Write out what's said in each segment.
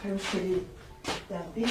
Chérie, yambi.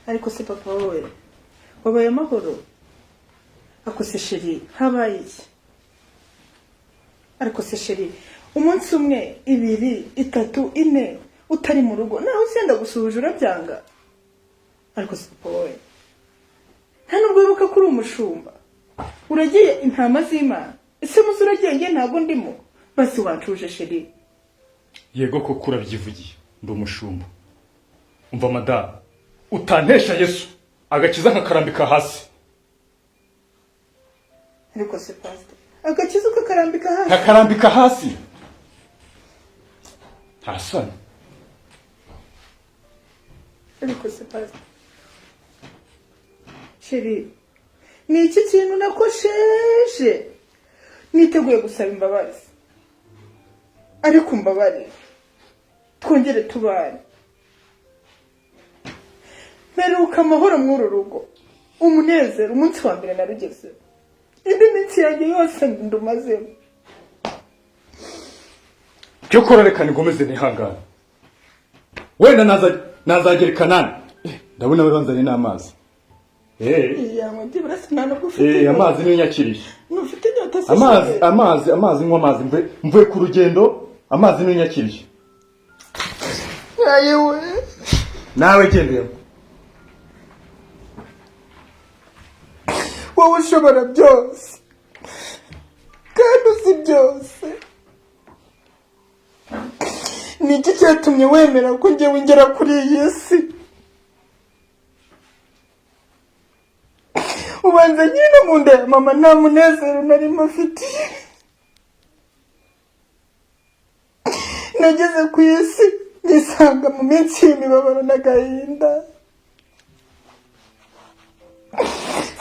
Ariko se papa, wowe wabaye amahoro? Ako se chéri, habaye iki? Ariko se chéri, umunsi umwe, ibiri, itatu, ine utari mu rugo, naho usenda gusuhuje urabyanga. Ariko se papa wowe, nta nubwo wibuka ko uri umushumba uragiye intama z'Imana? Ese muzi uragiye, njye ntabwo ndimo? Basi wancuje, chéri. Yego koko, urabyivugiye, ndi umushumba. Umva madamu, utantesha Yesu, agakiza nkakarambika hasi. Ariko se pastor, agakiza ukakarambika hasi? Nkakarambika hasi, nta soni. Ariko se pastor, chéri, ni iki kintu nakosheje? Niteguye gusaba imbabazi, ariko umbabarire twongere tubane. Mperuka amahoro mw'uru rugo, umunezero, umunsi wa mbere narugezeho. Indi minsi yanjye yose ndumazemo. Cyo kora, reka nigomeze nihangane, wenda nazagera i Kanani. Ndabona banzaniye n'amazi. Yanywa byibura se, nta nubwo ufite inyota. Amazi niyo nyakiriye. Ntufite inyota se? Amazi. Chéri? Amazi, amazi, nywa amazi, mvuye ku rugendo, amazi niyo nyakiriye. Ayiwe! Nawe gendera. Wowe ushobora byose kandi uzi byose, ni iki cyatumye wemera ko njyewe ngera kuri iyi si? Ubanza nyine mu nda ya mama nta munezero nari mufitiye. Nageze ku isi nisanga mu minsi y'imibabaro n'agahinda.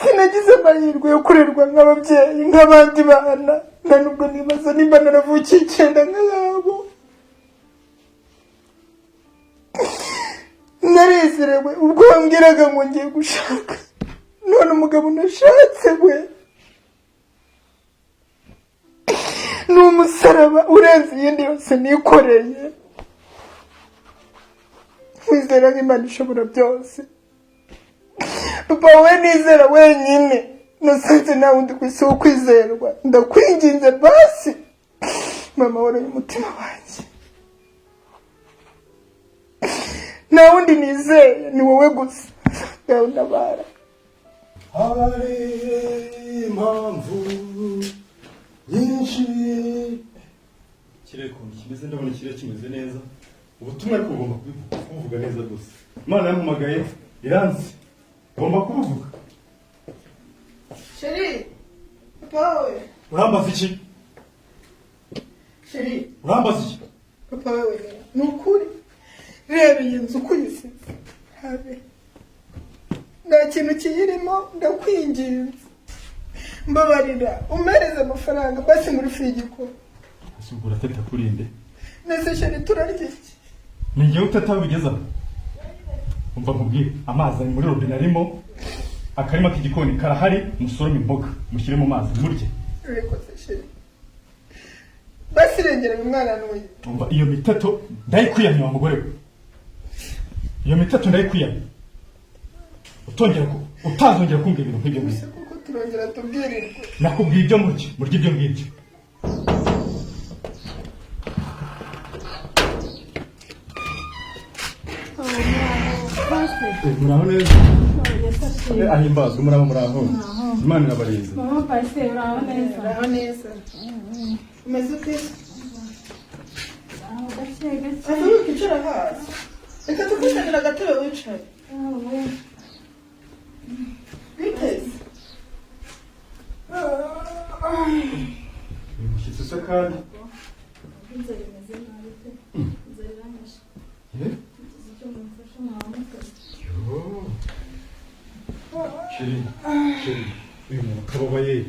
Sinagize amahirwe yo kurerwa nk'ababyeyi, nk'abandi bana. Nta nubwo nibaza nimba naravukiye icyenda nk'ayabo. Narezerewe ubwo wambwiraga ngo ngiye gushaka, none umugabo nashatse we ni umusaraba urenze iyindi yose nikoreye. Nkwizera nk'Imana ishobora byose. Papa, wowe nizera wenyine, nasanze nta wundi ku isi wo kwizerwa. Ndakwinginze basi, mama, woroye umutima wanjye. Nta wundi nizeye, ni wowe gusa. Ngaho ntabara. Hari impamvu nyinshi. Ikirere ukuntu kimeze, ndabona ikirere kimeze neza. Ubutumwa ariko ugomba kubuvuga neza rwose. Imana yampamagaye iranzi, ugomba kubuvuga. Chéri, papa we. Urambaza iki? Chéri. Urambaza iki? Papa we, ni ukuri, reba iyi nzu uko uyisize, habe nta kintu kiyirimo. Ndakwinginze, mbabarira umpereze amafaranga basi muri firigo. Ese ubwo urateta kuri nde? Nese chéri, turarya iki? Ni njyewe uteta bigezaho? Umva nkubwire, amazi ari muri robine, arimo akarima k'igikoni karahari. Musorome imboga mushyire mu mazi murye. Urikoze chéri, basi rengera uyu mwana n'uyu. Umva, iyo miteto ndayikwiyamye wa mugore we, iyo miteto ndayikwiyamye. Utongera utazongera kumbwira ibintu nk'ibyo Gusa ngibyo. kuko turongera tubwirirwe. Nakubwiye ibyo murya, murya ibyo ngibyo. Muraho neza? Ahimbazwe. Muraho, muraho, Imana irabarinze. Mama Pasiteri, uraho neza? Uraho neza, umeze ute? Aho gake gake. Asa wikicara hasi, reka tukuzanira agatebe wicaye. Biteze. Uyu mushyitsi se kandi? Inzara imeze nabi pe, inzara iranyishe. Eh? Tuzi icyo mumfasha mwaba mukoze. Yo. Chéri, chéri, uyu muntu akababaye.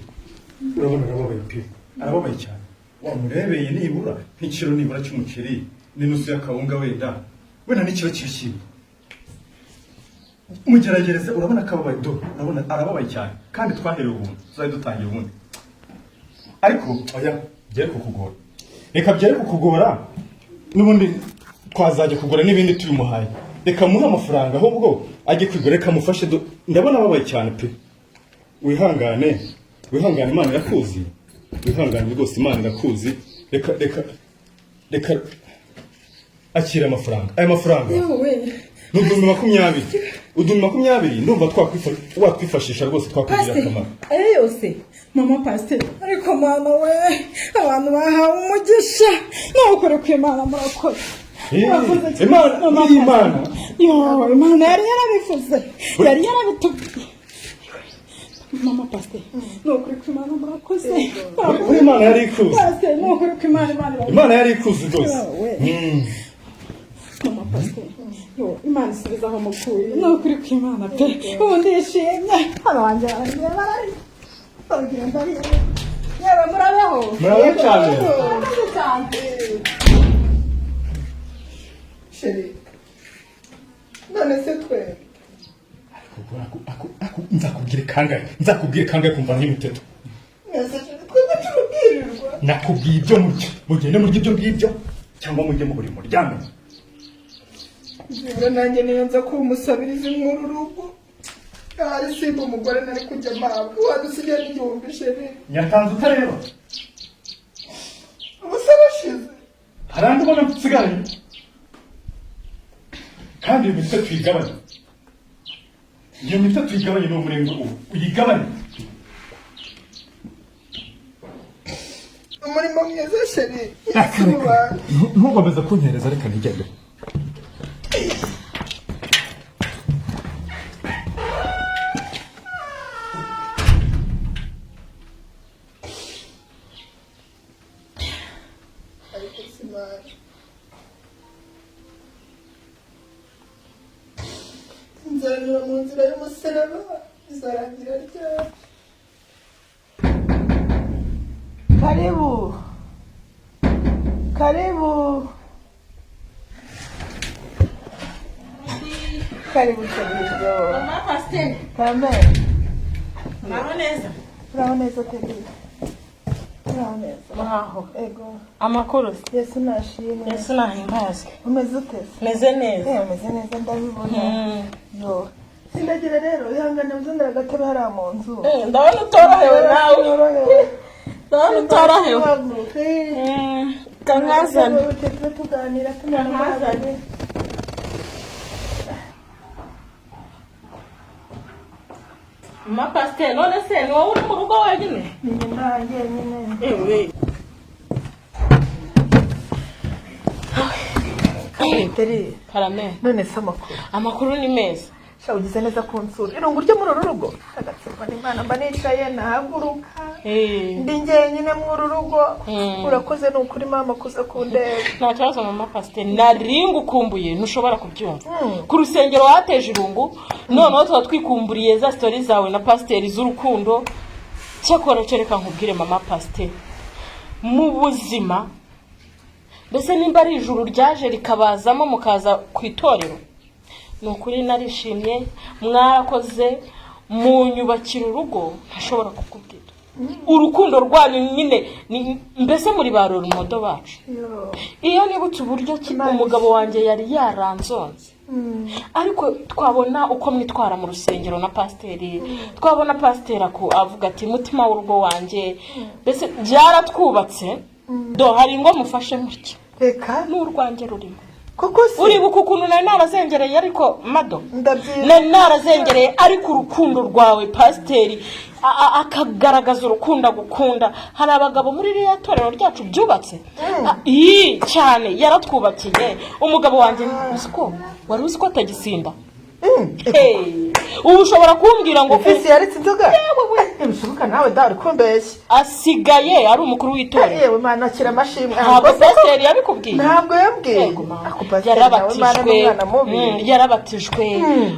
Urabona arababaye pe. Arababaye cyane. Wamurebeye nibura nk'ikiro nibura cy'umuceri n'inusu y'akawunga wenda. Wenda n'ikiro cy'ibishyimbo. Mugeragereze, urabona akababaye do. Urabona arababaye cyane. Kandi twaherewe ubuntu. Tuzajya dutangira ubundi. Ariko oya, byere kukugora. Reka byere kukugora. N'ubundi twazajya kugura n'ibindi tubimuhaye. Reka muhe amafaranga ahubwo ajye kwigura, reka mufashe do. Ndabona ababaye cyane pe. Wihangane, wihangane, Imana irakuzi. Wihangane rwose, Imana irakuzi. Reka, reka, reka, akira amafaranga, aya mafaranga Yewe! Ni 20,000, 20,000. Ndumva watwifashisha rwose, twakugirira Pasiteri, akamaro. Ayo yose mama pasiteri? Ariko mama we, abantu bahawe umugisha, ntukore ku Imana, murakoze. Murakoze cyane. Imana, Mama iyi Imana. Pasiteri. Yo, Imana yari yarabivuze, yari yarabitubwiye. Mama pasiteri, ni ukuri ku Imana, murakoze. Buri Imana yari ikuzi. Pasiteri, ni ukuri ku Imana, Imana irabivuze. Imana yari ikuzi rwose. Yewe. Mama pasiteri, yo, Imana isubiza aho mukuye, ni ukuri ku Imana pe. Ubu ndishimye, hano wanjye baragiye bararya, baragenda barya. Yewe, murabeho. Murabeho cyane. Murakoze cyane. Chéri, none se twe Nzakubwire kangahe, nzakubwire kangahe kumva nk'imiteto? Nese chéri, twebwe turabwirirwa? Nakubwiye ibyo murya, mugende murya ibyo ngibyo cyangwa mujye mu burimo muryame. Byibura nanjye niyo nza kuba umusabirizi mw'uru rugo, ahari simba umugore nari kujya mpabwa. Wadusigaye n'igihumbi, chéri. Nyatanze utareba. Ubusa arashize. Hari andi ubona nsigaranye? Kandi iyo mitwe tuyigabanye, iyo mitwe tuyigabanye, ni umurenge ubu uyigabanye. Umurimo mwiza, chéri, Yesu mu bantu. Ntugomeze kunkereza, reka nigende. Ariko simari nzanyura mu nzira y'umusaraba, izarangira ryari? Karibu, karibu, karibu Serivyo. Mama Pasiteri, Kame. muraho neza? Uraho neza Teri, uraho neza? Muraho. Ego. Amakuru? Yesu nashimwe. Yesu nahimbazwe. Umeze ute se? Meze neza. Eh, umeze neza, ndabibona. Yo, sindagira rero, ihangane uzanira agatebe hariya mu nzu. Ndabona utorohewe nawe. Yorohewe. Ndabona utorohewe. Haguruka, eh. Kankazana. Tube tuganira tumara Kankazana. Mama Pasiteri, none se ni wowe uri mu rugo wenyine? Ni njye ndangiye nyine. Ewe. Teri. Karame. None se amakuru? Amakuru ni meza. Sha, ugize neza kunsura. Irungu ryo muri uru rugo agatsindwa n'Imana, mba nicaye nahaguruka. Ndi njyenyine muri uru rugo. Urakoze ni ukuri mama kuza kundeba. Nta kibazo mama Pasiteri, nari ngukumbuye ntushobora kubyumva. Ku rusengero wateje irungu, noneho tuba twikumburiye za story zawe na pasiteri z'urukundo. Cyakora cyo reka nkubwire mama pasiteri, mu buzima Mbese nimba ari ijuru ryaje rikabazamo mukaza ku itorero, ni ukuri narishimye. Mwarakoze munyubakira urugo. Ntashobora kukubwira urukundo rwanyu nyine mbese muri ba role model bacu. Yo. Iyo nibutse uburyo ki Imana umugabo wanjye yari yaranzonze, ariko twabona uko mwitwara mu rusengero na pasiteri, twabona pasiteri avuga ati: "Mutima w'urugo wanjye", mbese byaratwubatse. Do hari ingo mufashe mutya, Reka. n'urwanjye rurimo. Koko se? Uribuka ukuntu nari narazengereye, ariko mado Ndabyibuka. nari narazengereye, ariko urukundo rwawe, pasiteri akagaragaza urukundo agukunda. Hari abagabo muri ririya torero ryacu byubatse. Ii, cyane yaratwubakiye. Umugabo wanjye, uzi ko wari uzi ko atagisinda? Hey, ubu ushobora kumbwira ngo Fisi yaretse inzoga? Ntibishoboka nawe da, uri kumbeshya. Asigaye ari umukuru w'itorero. Yewe Mana, akira amashimwe. Ntabwo Ntabwo se ko- pasiteri yabikubwiye? Ntabwo yambwiye. Yego, mama. Ako pasiteri nawe Mana, Yarabatijwe. n'umwana mubi. Yarabatijwe,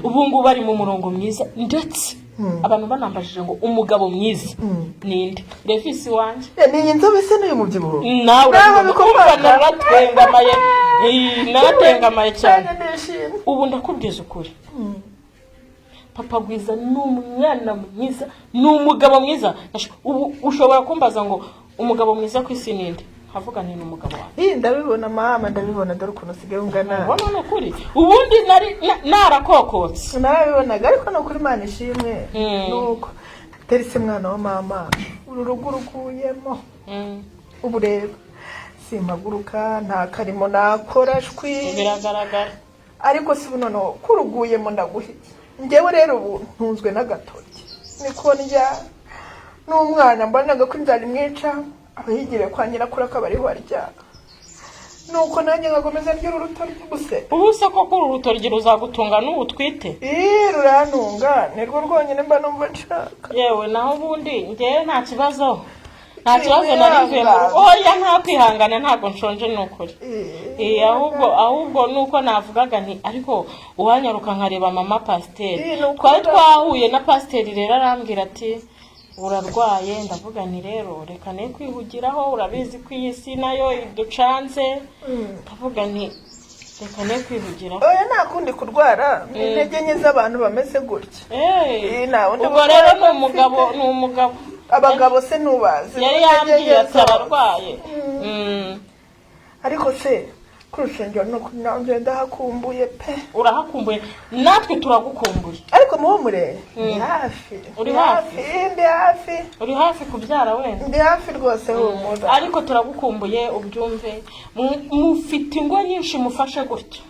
ubu ngubu ari mu murongo mwiza. Ndetse abantu banambajije ngo umugabo mwiza ninde? Revisi wanjye. Eh, ni iyi nzobe se n'uyu mubyibuho? Nawe Nawe urabibona. bikomoka. Umva, naratengamaye. Naratengamaye cyane. Cyane, ndishimye. Ubu ndakubwiza ukuri, papa Gwiza ni umwana mwiza, ni umugabo mwiza. Ubu ushobora kumbaza ngo umugabo mwiza ku isi ninde, nkavuga nti ni umugabo wanjye. Ii, ndabibona mama, ndabibona. Dore ukuntu usigaye ungana. Ubona ni ukuri, ubundi nari narakokotse. Narabibonaga, ariko ni ukuri Imana ishimwe. Nuko terese mwana wa mama, uru rugo uruguyemo. Ubu rero simpaguruka, nta karimo nakora shwi. Biragaragara. Ariko si buno noneho kuruguyemo, ndaguhiye. Njyewe rero ubu ntunzwe n'agatoki, niko ndya n'umwana. Mbonaga ko inzara imwica, aba yigiriye kwa nyirakuru akaba ariho arya, nuko nanjye nkakomeza ndya uru rutoryi gusa. Ubu se koko uru rutoryi ruzagutunga n'ubu utwite? Ii, rurantunga, nirwo rwonyine mba numva nshaka. Yewe, naho ubundi ngewe nta kibazo, nta kibazo. Nari mvuye mu rugo. Oya, nta kwihangana, ntabwo nshonje, ni ukuri. Ahubwo nuko navugaga nti ariko uwanyaruka nkareba mama pasiteri. Eh, ni ukuri. Twari twahuye na pasiteri rero, arambwira ati urarwaye. Ndavuga nti rero reka ne kwihugiraho, urabizi ko iyi si nayo iducanze. Ndavuga nti reka ne kwihugiraho. Oya, nta kundi kurwara ni intege nke z'abantu bameze gutya. Nta wundi Ubwo rero ni burwayi umugabo mfite. Ni umugabo. Abagabo se ntubazi? Yari Intege yambwiye nke ati zose. ararwaye. Ariko se ku rusengero ni ukuri nanjye ndahakumbuye pe. Urahakumbuye, natwe turagukumbuye. Ariko muhumure, ndi hafi. Uri Ndi hafi? Ndi hafi. Uri hafi kubyara wenda. Ndi hafi rwose, humura. Ariko turagukumbuye, ubyumve. Mufite ingo nyinshi mufashe gutya,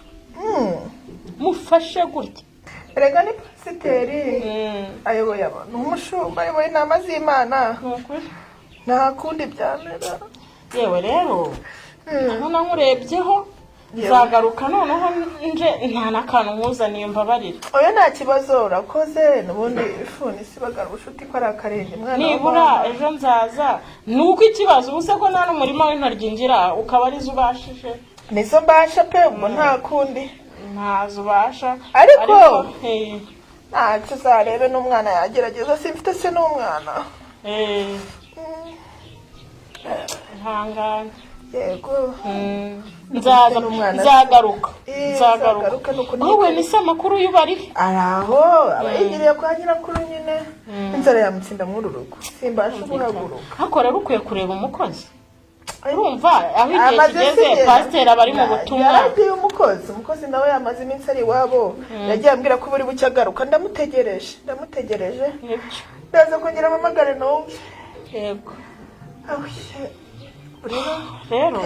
mufashe gutya. Erega ni pasiteri, ayoboye abantu, umushumba ayoboye intama z'Imana. Ni ukuri. Nta kundi byamera. Yewe rero, ndabona nkurebyeho, nzagaruka noneho nje nta n'akantu nkuzaniye, mbabarira. Oya, nta kibazo, urakoze. N'ubundi ifuni isibagara ubushuti ko ari akarenge, mwana wa Nibura mama. ejo nzaza. Ni uko ikibazo ubu se ko nta n'umurima w'intoryi ngira, ukaba arizo ubashije? Nizo mbasha pe, ubwo nta kundi. Ntazo ubasha. Ariko ntacyo, uzarebe n'umwana yagerageza. Simfite se n'umwana? Ihangane. Yego. Nzaza. N'umwana. Nzagaruka. Nzagaruka, Nzagaruka. nuko Wowe ni se amakuru y'ubari? Ari aho, aba yigiriye kwa nyirakuru nyine. Inzara yamutsinda muri uru rugo, simbasha guhaguruka. Ariko rero ukwiye kureba umukozi, urumva aho igihe Amaze kigeze, si pasiteri aba ari mu butumwa. Yaragiye umukozi, umukozi nawe yamaze iminsi ari iwabo. Yagiye ambwira ko buri bucye agaruka. Ndamutegereje, ndamutegereje. Nibyo. Ndaza kongera mpamagare numve. Yego. Ahuye. Rero Rero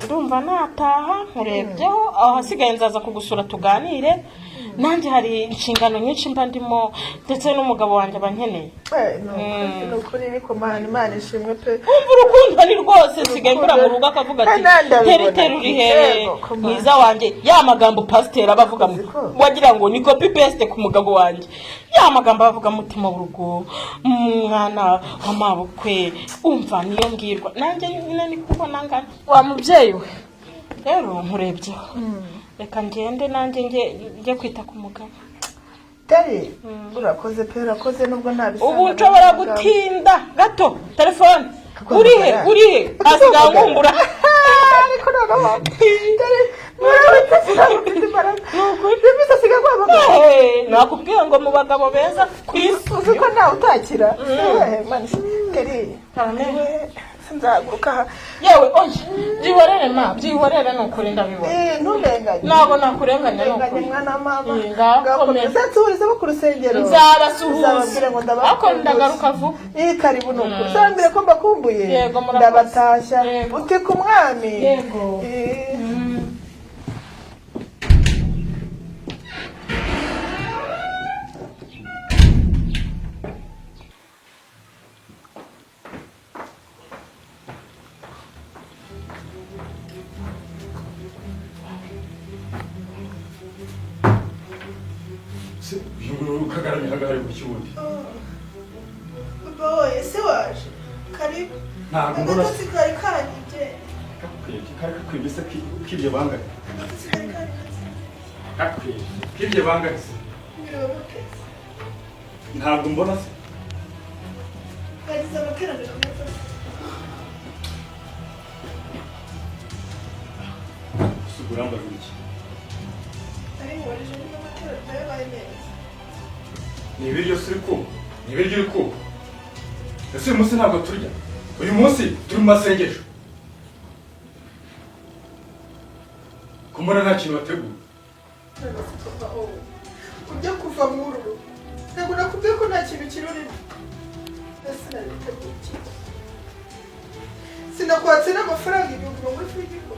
ndumva nataha nkurebyeho, ahasigaye nzaza kugusura tuganire. Nanjye hari inshingano nyinshi mba ndimo, ndetse n'umugabo wanjye aba ankeneye. Eh, ni ukuri, ni ukuri. Ariko Mana, Imana ishimwe pe. Wumva urukundo ni rwose, nsigaye mbura mu rugo akavuga ati Ndabibona. teri teri uri hehe Yego, come on. mwiza wanjye. Ya magambo pasiteri aba avuga, Uzi ko? wagira ngo ni copy paste ku mugabo wanjye. Ya magambo aba avuga, mutima w'urugo, mwana wa mabukwe, umva niyo mbwirwa nanjye nyine ni kubona ngana wa mubyeyi we. Rero nkurebyeho, reka ngende nanjye njye kwita ku mugabo. Teri, urakoze pe, urakoze nubwo nta bisanga. Ubu nshobora gutinda gato, telefone urihe? Kuguhamagara. Urihe? Asigaye nkumbura. Ariko mwana wawe. Dore mwana witeze, ntabwo ufite imbaraga. Davis asigaye aguhamagara? Eh, nakubwiye ngo mu bagabo beza ku isi. Uzi ko nawe utakira? Eh, Mana, keri nzahaguruka aha. Yewe, oya, byihorere ma, byihorere, ni ukuri ndabibona. Eh, nturenganye. Ntabwo nakurenganya, ni Nturenganye, ukuri. mwana wa mama. Eh, ngaho Ngaho komeza. uzansuhurize bo ku rusengero. Nzabasuhuza. Uzababwire ngo Ariko ndabakumbuye. ndagaruka vuba. Eh, karibu, ni ukuri. Uzababwire ko mbakumbuye. Yego, murakoze. Ndabatashya. Yego. Uti ku mwami. Yego. Eh. Se uyu nguyu ukagaramye hagahari ku kibundi? Papa we, ese waje? Karibu. Ntabwo mbona. Agatotsi kari kanyibye. Kakwibye, kari kakwibye se? Kibye bangahe? Agatotsi kari kanyibye. Kakwibye, kibye bangahe se? Mwiriwe muteze? Ntabwo mbona se. Bagize amateraniro meza. Gusa urambaza iki? Nari nkubarije niba amateraniro yabaye meza. Ni ibiryo se uri kumva? Ni ibiryo uri kumva? Ese uyu munsi ntabwo turya? Uyu munsi turi mu masengesho. Ko mbona nta kintu wateguye? None se papa, wowe ujya kuva muri uru rugo, ntabwo nakubwiye ko nta kintu kirurimo? Ese nariteguye iki? Sinakwatse n'amafaranga 1000 muri firigo,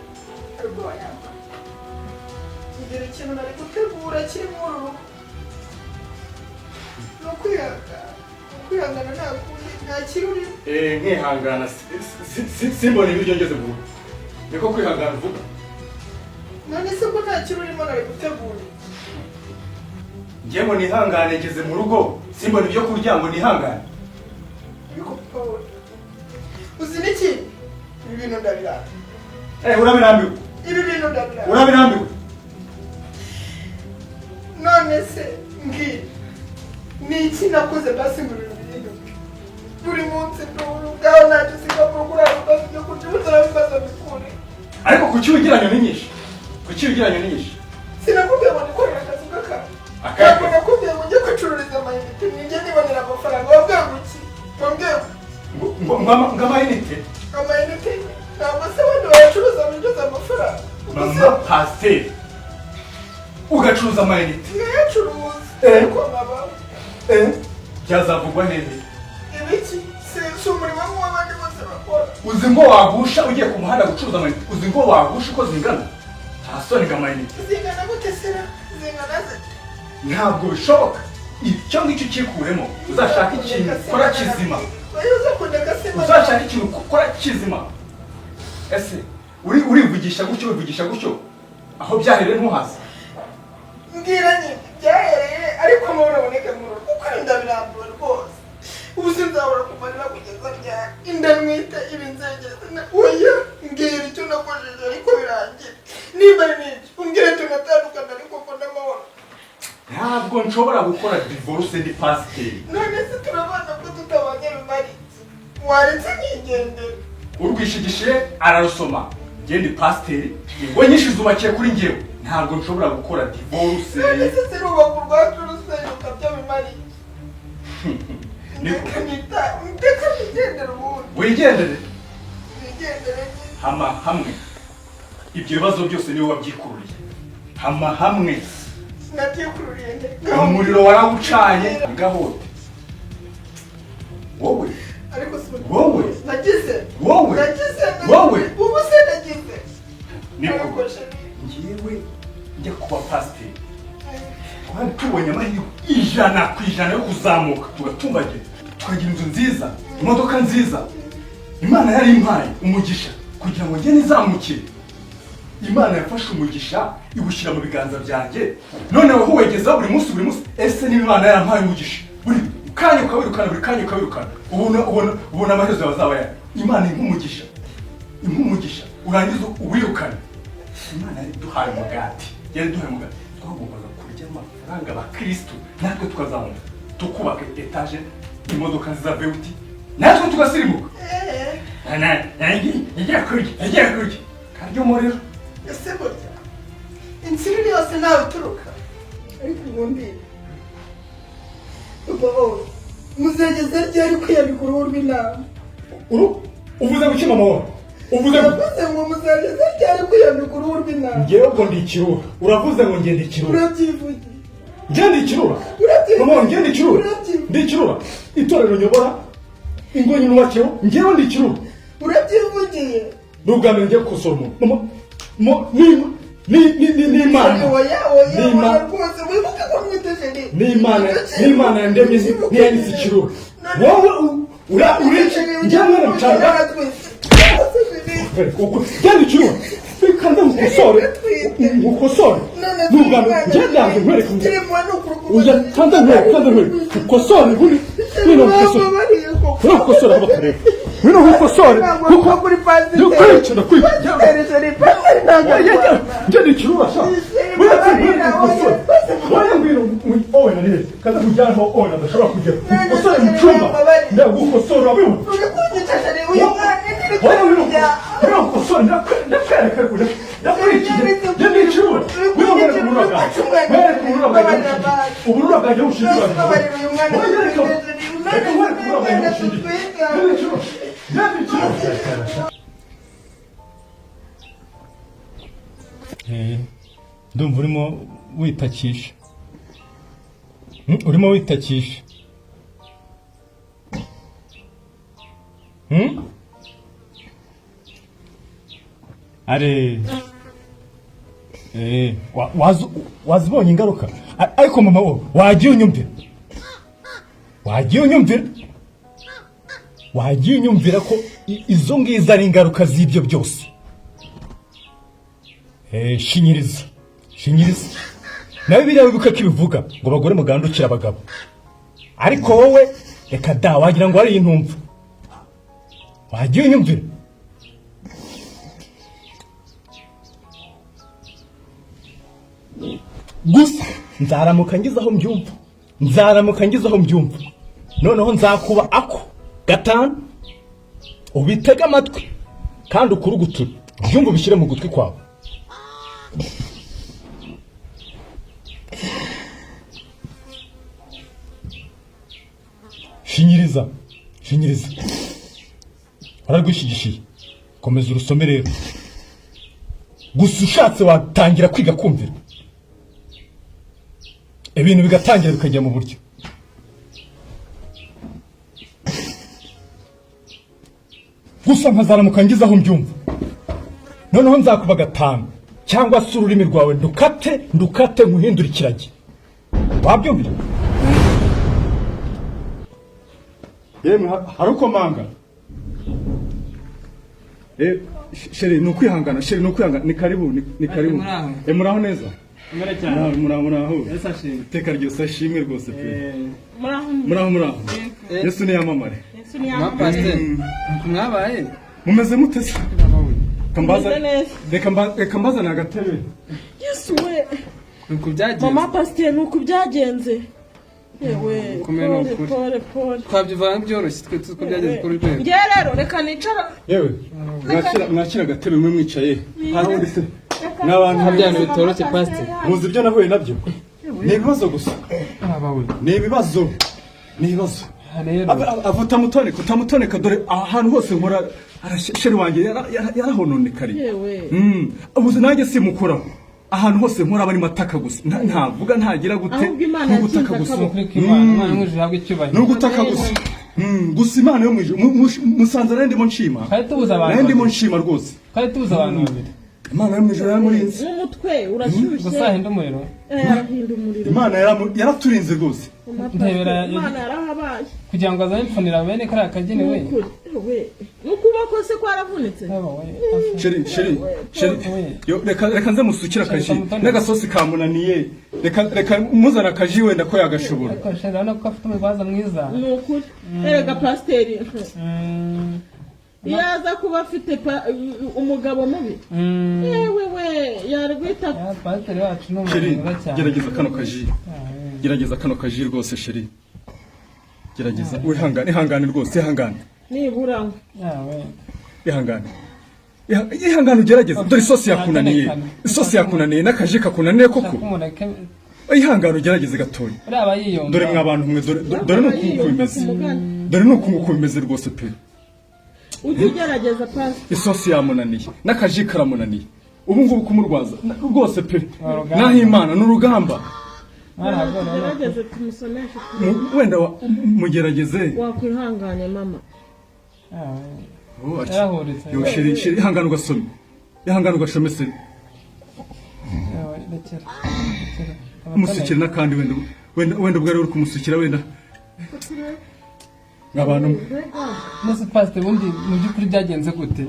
ariko wayambaye. Ngira ikintu nari gutegura kiri muri uru rugo? Ni ukwihangana, ni ukwihangana, nta kundi, nta kirurimo. Eh, nkihangana simbone ibiryo ngeze mu rugo, niko kwihangana uvuga? None se ko nta kirurimo, nari gutegura? Ngiye ngo nihangane, ngeze mu rugo simbone ibyo kurya, ngo nihangane? Ariko papa, uzi n'ikindi? Ibi bintu ndabiranga. Eh, urabirambiwe? Ibi bintu ndabiranga. Urabirambiwe? None se mbwira, ni iki nakoze basi ngo ibintu bihinduke? Buri munsi nduru ubwawe, ntacyo usiga mu rugo, urabibaza ibyo kurya, ubu turabibaza bikure. Ariko kuki wigira ni nyinshi? Kuki wigira ni nyinshi? Sinakubwiye ngo nikorere akazi k'akantu? Akahe? Ntabwo nakubwiye ngo njye kwicururiza amayinite, nijye nibonera amafaranga? Wabwiye ngo iki? Wabwiye ngo Ngo amayinite? Amayinite. Ntabwo se abandi bayacuruza binjiza amafaranga? Ubwo se Mama pasiteri, ugacuruza amayinite? Nkayacuruza. Eh. Ariko nkabaho. Eh, byazavugwa hehe? Ibiki? Si umurimo nk'uw'abandi bose bakora? Uzi ngo wagusha ugiye ku muhanda gucuruza amayinite? Uzi ngo wagusha uko zingana? Nta soni, ngo amayinite! Zingana gute sera? Zingana zite? Ntabwo bishoboka, icyo ngicyo ukikuremo, uzashaka ikintu ukora kizima. Oya, uza kundeka se? Uzashaka ikintu ukora kizima. Ese uri urivugisha gutyo, wivugisha gutyo, aho byahereye ntuhazi? Mbwira nyine byahereye, ariko amahoro aboneke mu rugo, kuko inda birambuwe rwose. Ubu sinzabura kumarira kugeza ryari? Inda nwite ibinzengeze. Oya, mbwira icyo nakojeje, ariko birangire. Nimba ari n'ibyo umbwire tunatandukana, ariko mbona amahoro. Ntabwo nshobora gukora divorce, ndi pasiteri. None se turabana ko tutabanye bimara iki? Waretse nkigendera. Urwishigishe ararusoma. Njye ndi pasiteri, ingo nyinshi zubakiye kuri njyewe, ntabwo nshobora gukora divorce. None se zirubaka urwacu rusenyuka byo bimara iki? Niko. Ndeka nita, ndeka nigendere ubundi. Wigendere. Nigendere nyine. Hama hamwe, ibyo bibazo byose niwe wabyikururiye. Hama hamwe. Nabyikururiye nte? Umuriro warawucanye gahote wowe. Ariko si Wowe. Nagize Wowe. nagize Wowe. Ubu se nagize? Niko. Ariko chéri. Ngewe njya kuba pasiteri, twari tubonye amahirwe 100% yo kuzamuka, tugatumbagira, tukagira inzu nziza, imodoka nziza. Imana yari impaye umugisha kugira ngo njye nizamukire. Imana yafashe umugisha iwushyira mu biganza byanjye, none wowe wegezaho buri munsi, buri munsi. Ese niba Imana yarampaye umugisha, buri kanya ukawirukana, buri kanya ukawirukana, ubona amaherezo yawe azaba yayo? Imana impa umugisha, impa umugisha, urangiza uwirukane. Imana yari iduhaye umugati, yari iduhaye umugati. Twagombaga kurya amafaranga abakirisitu, natwe tukazamuka, tukubaka etaje, imodoka nziza vewiti, natwe tugasirimuka. Yagiye kurya, yagiye kurya, karya umuriro. rw'intama. Uvuze ngo iki, mama wawe? Uvuze ngo Uravuze ngo muzageze ryari kwiyambika uruhu rw'intama? Ngewe ubwo ndi ikirura? Uravuze ngo ngenda ikirura? Urabyivugiye. Ngenda ikirura? Urabyivugiye. Mama wawe, ngenda ikirura? Urabyivugiye. Ndi ikirura? Itorero nyobora, ingo nyubakiyeho, ngewe ndi ikirura? Urabyivugiye. Ni ubwa mbere ngiye gukosora umuntu, mama. Ni Imana. Oya, oya. N'Imana. Oya rwose, wibuke ko mwite chéri. N'Imana yandemye ntiyanyise ikirura. Wowe urica njyewe mwana mucyaro. Genda ikirura, reka nze ngukosore, ngukosore. Ni ubwa mbere ngiye byanze nkwereke. Uya, kanze nkwereke, kanze nkwereke, ukosore ubundi. Ngwino ngukosore, ngwino ngukosore aho batareba, ngwino ngukosore kuko kuri pasiteri. Ndakwica, ndakwica. Pasiteri chéri, pasiteri ntabwo arwana. Ngenda ikirura sha. Uretse nkwereke, ngukosore. Oya, ngwino. Owe nari kaza kujyana aho owe adashobora kugera. Ngukosore mu cyumba, ndagukosora, urabibona. Uri kunyica chéri, uyu mwana ntiri Oya, ngwino. kujya. Ngwino ngukosore, ndakwereka, ndakwica. Ngenda ikirura, ngwino nkwereke uburura bwanjye, nkwereke uburura bwanjye, uburura bwanjye bushingiye. Babarira uyu mwana. Oya, reka reka nkwereke uburura bwanjye bushingiye. Ngenda ikirura, ngenda ikirura. Ndumva urimo witakisha. Urimo witakisha. Are wazibonye ingaruka. Ariko mama, wowe wagiye unyumvira, wagiye unyumvira, wagiye unyumvira ko izo ngizo ari ingaruka z'ibyo byose. Shinyiriza, shinyiriza. Nawe biriya wibuke ko ibivuga ngo abagore mugandukire abagabo, ariko wowe reka da, wagira ngo wariye intumva. Wagiye unyumvira. Gusa nzaramuka ngize aho mbyumva, nzaramuka ngize aho mbyumva, noneho nzakuba ako gatanu. Ubitege amatwi kandi ukuruguture, ubyumve, ubishyire mu gutwi kwawe. Shinyiriza, shinyiriza. Wararwishigishiye, komeza urusome rero. Gusa ushatse watangira kwiga kumvira, ibintu bigatangira bikajya mu buryo. Gusa nkazaramuka ngize aho mbyumva, noneho nzakuba gatanu cyangwa se ururimi rwawe ndukate, ndukate nkuhindure ikiragi. Wabyumvira? Yemwe, harukomanga. Chéri, ni ukwihangana, chéri, ni ukwihangana. Ni karibu, ni karibu. Muraho. Muraho neza. Mure cyane. Muraho, muraho, muraho. Yesu ashimwe. Iteka ryose ashimwe rwose pe. Muraho. Muraho, muraho. Yesu niyamamare. Yesu Ma niyamamare. pasiteri, mwabaye? Mumeze mute se? Reka mbaza. Mumeze neza. Reka mbazane agatebe. Yesu we! Nuko byagenze. Mama pasiteri, ni uku byagenze, yewe. Kumwe ni Pole. ukuri. Pole, pole. Twabyivanga byoroshye, twe tuzi ko byageze kuri rwego. Ngewe rero reka nicara. Yewe, mwakira agatebe mwe mwicaye. Ubundi se n'abantu Bya bintu bitoroshye, pasiteri. Muzi ibyo nahuye nabyo? Ni ibibazo gusa. Ni ibibazo, ni ibibazo. Rero Avuta mutoneka, utamutoneka. Dore ahantu hose nkora chéri wanjye yarahononekariye. Yewe. Ubu nanjye simukuraho, ahantu hose nkora aba arimo ataka gusa. Ntavuga, ntagira gute. Ahubwo Imana Ni ugutaka yakinze gusa. akaboko. Ukuri kw'Imana, Imana mwuje ihabwe icyubahiro. Ni ugutaka gusa. Gusa Imana yo mu ijuru, musanze nari ndimo nshima. Twari tubuze abantu Nari ndimo babiri. nshima rwose. Twari tubuze abantu babiri. Imana yo mu ijuru yaramurinze. N'umutwe urashyushye. Gusa ahinda umuriro. Arahinda umuriro. Imana yaraturinze rwose. Mama Ndebera. pasiteri, Imana yarahabaye. Kugira ngo azane imfunira bene kariya kageni we. Nukuri yewe, n'ukuboko se kwaravunitse. Yaba we. Chéri, chéri, chéri, yo, reka reka nze musukire akaji n'agasosi kamunaniye. Reka reka muzana akaji, wenda ko yagashobora. Ariko chéri, urabona ko afite umurwaza mwiza. Ni ukuri, erega pasiteri, iyo aza kuba afite umugabo mubi, yewe we, yari guhita Ya, pasiteri wacu ni umuntu Chéri, mwiza cyane. gerageza kano kaji, gerageza kano kaji rwose chéri, gerageza wihangane, ihangane rwose, ihangane. Nibura ngo Yawe. Ihangane. Ihangane ugerageze. Dore isosi yakunaniye, isosi yakunaniye n'akaji kakunaniye koko. Shaka umureke. Ihangane ugerageze gatoya. Uriya aba yiyumva. Dore mwa bantu mwe, dore dore ni uku nguku bimeze. Ku mugani. Dore ni uku nguku bimeze rwose pe. Ujye ugerageza, pastor. Isosi yamunaniye, n'akaji karamunaniye. Ubu ngubu kumurwaza rwose pe. Urugamba. Naho Imana ni urugamba. Mwarahagora. Gerageze tumusomeshe. Wenda mugerageze. Wakwihanganye, mama. Oh, Yarahuritse. Yo, chéri, chéri, ihangane ugasome, ihangane ugashome se. Yawe, rekera rekera. Umusukira n'akandi wenda, wenda ubwo ari uri kumusukira wenda abantu. Nese pastor, ubundi mu by'ukuri byagenze gute?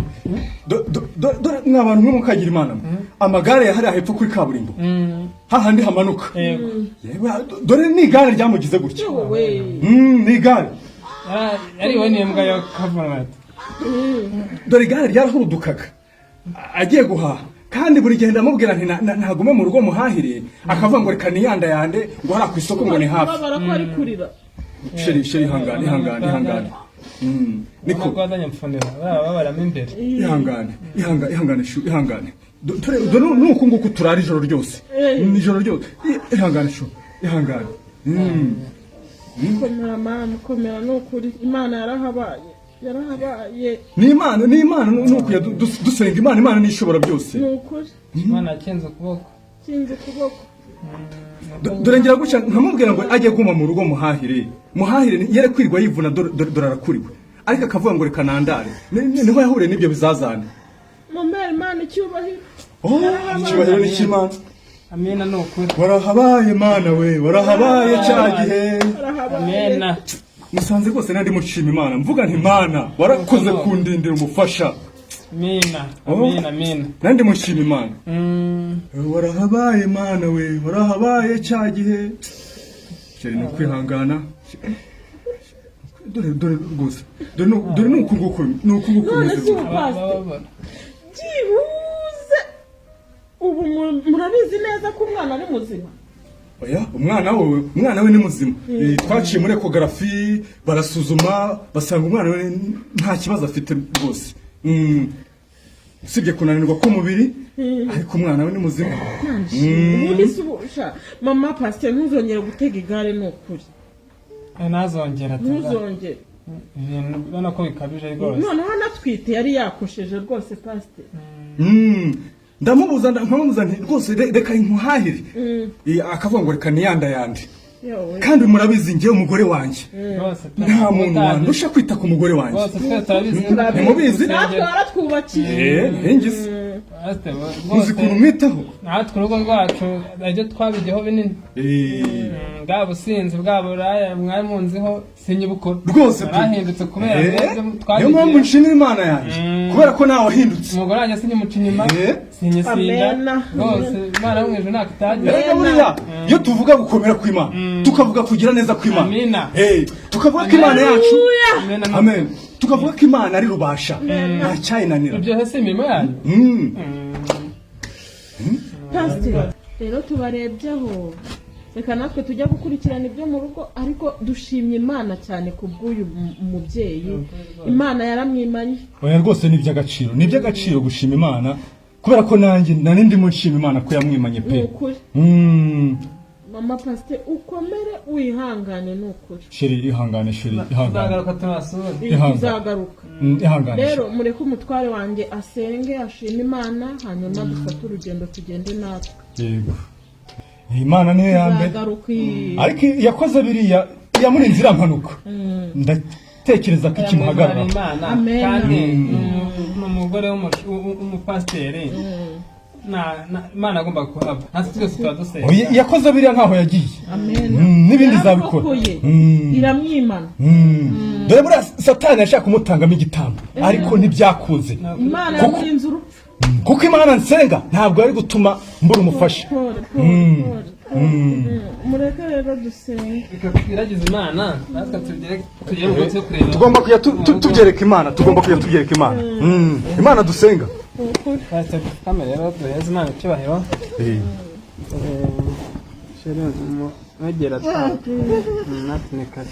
Dore mwa bantu mwe, mukagira Imana mwe. Amagare yahariya hepfo kuri kaburimbo, hahandi hamanuka. Yego. Yewe, dore ni igare ryamugize gutya. Wowe. Ni igare. Yariwe n'imbwa ya kavunati. Dore igare ryarahurudukaga agiye guhaha, kandi buri gihe ndamubwira nti ntagume mu rugo muhahire, akavuga ngo reka niyandayande, ngo hariya ku isoko ngo ni hafi. Babara ko ari kurira. Chéri, chéri, ihangane, ihangane, ihangane. Niko. Niko wazanye mfunira baba babaramo imbere. Ihangane, ihangane, ihangane chou, ihangane. Dore ni uku nguku turara ijoro ryose, ni ijoro ryose. Ihangane chou, ihangane. Komera mama, komera, ni ukuri Imana yarahabaye, yarahabaye. Ni Imana, ni Imana, ni ukuya dusenga Imana. Imana ni ishobora byose. Ni ukuri. Imana yakinze ukuboko. Kinze ukuboko. Dore ngira gutya nkamubwira ngo ajye guma mu rugo muhahire, muhahire, yere kwirwa yivuna. Dore arakuriwe, ariko akavuga ngo reka nandare. Niho yahuriye n'ibyo bizazane. Mumere Imana icyubahiro. Oh, icyubahiro ni cy'Imana. Amina, ni ukuri. Warahabaye Mana we, warahabaye cya gihe. Yarahabaye. Amina. Musanze rwose nandi mushima Imana, mvuga nti: "Mana, warakoze kundindira umufasha." Amina. Oh. Amina, amina. Nandi mushima Imana. Warahabaye Mana we, warahabaye cya gihe. Chéri, ni ukwihangana. Dore, dore rwose, dore dore ni uku nguku, ni uku nguku None bimeze. si ubu, pastor, Bababara. byibuze ubu murabizi neza ko umwana ari muzima? Oya, umwana we ni muzima. Twaciye muri échographie, barasuzuma basanga umwana we nta kibazo afite rwose. Usibye kunanirwa k'umubiri, ariko umwana we ni muzima. Ubundi si ubu sha mama pastor, ntuzongere gutega igare, ni ukuri. Ntazongera tuza. Ntuzongere. Ibintu ubona ko bikabije rwose. Noneho anatwite, yari yakosheje rwose, pastor. Ndamubuza, nkamubuza nti rwose reka nkuhahire. Akavuga ngo reka niyandayande. Yewe. Kandi murabizi, njyewe umugore wanjye Rwose pe. nta muntu wandusha kwita ku mugore wanjye. Rwose twese turabizi. Ntimubizi? Natwe waratwubakiye. Ntingize. Pastor, Muzi rwose ukuntu mwitaho. Natwe urugo rwacu ibyo twabigeho binini. Bwa businzi, bwa buraya mwari munziho, sinyibukora. Rwose pe. Narahindutse kubera mwebwe. Niyo mpamvu Twabigiye. nshimira Imana yanjye, kubera ko nawe wahindutse. Umugore wanjye sinyimuca inyuma, sinyisinda. Amena. Rwose Imana yo mu ijuru ntako itagira. Erega buriya iyo tuvuga gukomera kw'Imana, tukavuga kugira neza kw'Imana, Amina. Tukavuga ko Imana yacu, Amena. amen, tukavuga ko Imana ari rubasha, nta cyayinanira. Ibyo si imirimo yanyu. Pasiteri, rero tubarebyeho, reka natwe tujya gukurikirana ibyo mu rugo, ariko dushimye Imana cyane ku bw'uyu mubyeyi, Imana yaramwimanye. Oya rwose, ni iby'agaciro, ni iby'agaciro gushima Imana, kubera ko nanjye nari ndimo nshima Imana ko yamwimanye Ni pe. ukuri. Mama pasiteri, ukomere, wihangane, ni ukuri. Chéri, ihangane, chéri, ihangane. Tuzagaruka tubasure. Ihangane. Tuzagaruka. Ihangane. Rero mureke umutware wanjye asenge, ashime Imana, hanyuma dufate urugendo tugende natwe. Yego, Imana niyo ya mbere. Tuzagaruka. Ariko yakoze biriya, yamurinze iriya mpanuka, ndatekereza ko ikimuhagarara. Imana. Amen. Kandi ni umugore w'umupasiteri. Imana agomba kuhaba, natwe twese tuba dusenga. Oya, yakoze biriya ntaho yagiye. Amen. N'ibindi izabikora. Yararokoye. Iramwimana. Dore buriya Satani yashaka kumutangamo igitambo, ariko ntibyakunze. Imana yamurinze urupfu. Kuko Imana nsenga ntabwo yari gutuma mbura umufasha. Pole, pole, pole, pole. Mureke rero dusenge. Reka twiragize Imana, natwe tugere tugere mu cyo kureba. Tugomba kujya tubyereka Imana, tugomba kujya tubyereka Imana. Imana dusenga. Pasiteri, dupfukame rero duheze Imana icyubahiro. Chéri, mwegera natwe ni kare.